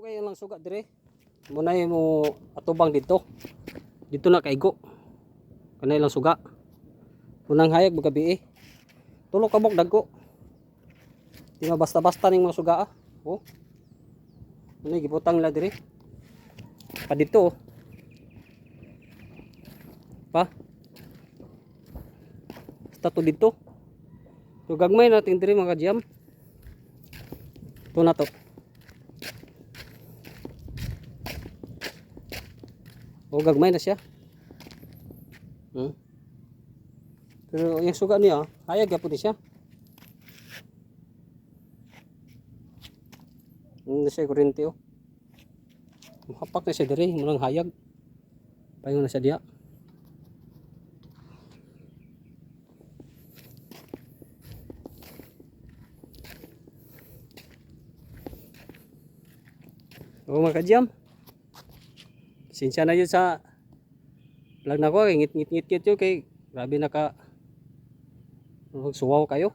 Kay lang suga dire. Muna mo atubang dito. Dito na kaigo. Kanay lang suga. Unang hayag magabi eh. Tulo ka buok dagko. Di ma basta-basta ning mga suga ah. Oh. Ano gibutang nila dire? Pa dito oh. Pa. Basta to dito. So gagmay natin dire, mga kajam. Ito na to. Oh, gagmay na siya. Pero yung suga niya, hayag gyapon ni siya. Hindi siya kuryente oh. Mahapak na siya diri, mulang hayag. Paingon na siya diya. Oo, mga kajam. Pasensya na yun sa vlog na ko. Kay ngit ngit ngit ngit yun. Kay grabe na ka. Suwaw kayo.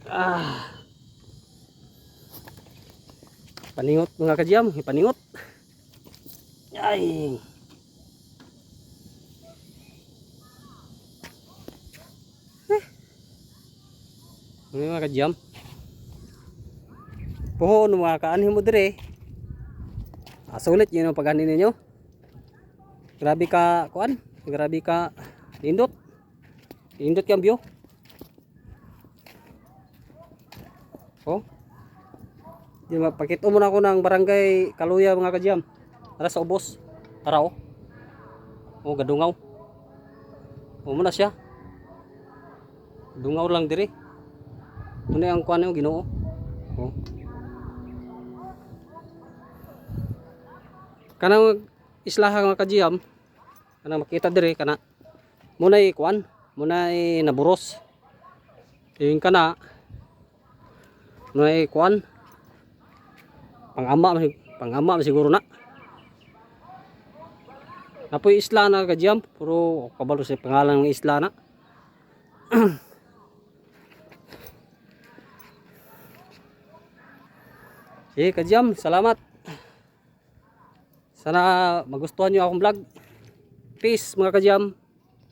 Ah. Paningot, mga kajam, paningot. Ay. Eh. Ano yung mga kajam? Puhon mga kaanhin mo dire. Ah, sulit yun ang pag-anin ninyo. Grabe ka kuan, grabe ka nindot. Nindot kang view. Oh. Di ba, pakita mo na ako ng barangay Kaluya, mga kajam. Ara sa ubos. Ara oh. Oh, gadungaw. Oh, muna siya. Dungaw lang dire. Muna ang kuan yung Ginoo. Oh. Kanang islaha, mga kajam. Kanang makita dire kana. Muna'y kuan, muna'y naburos. Yung kana muna'y kuan. Pangama pangama siguro na. Napoy isla na, kajam, pero kabalo sa pangalan ng isla na. Sige, kajam, salamat. Sana magustuhan niyo akong vlog. Peace, mga kajam.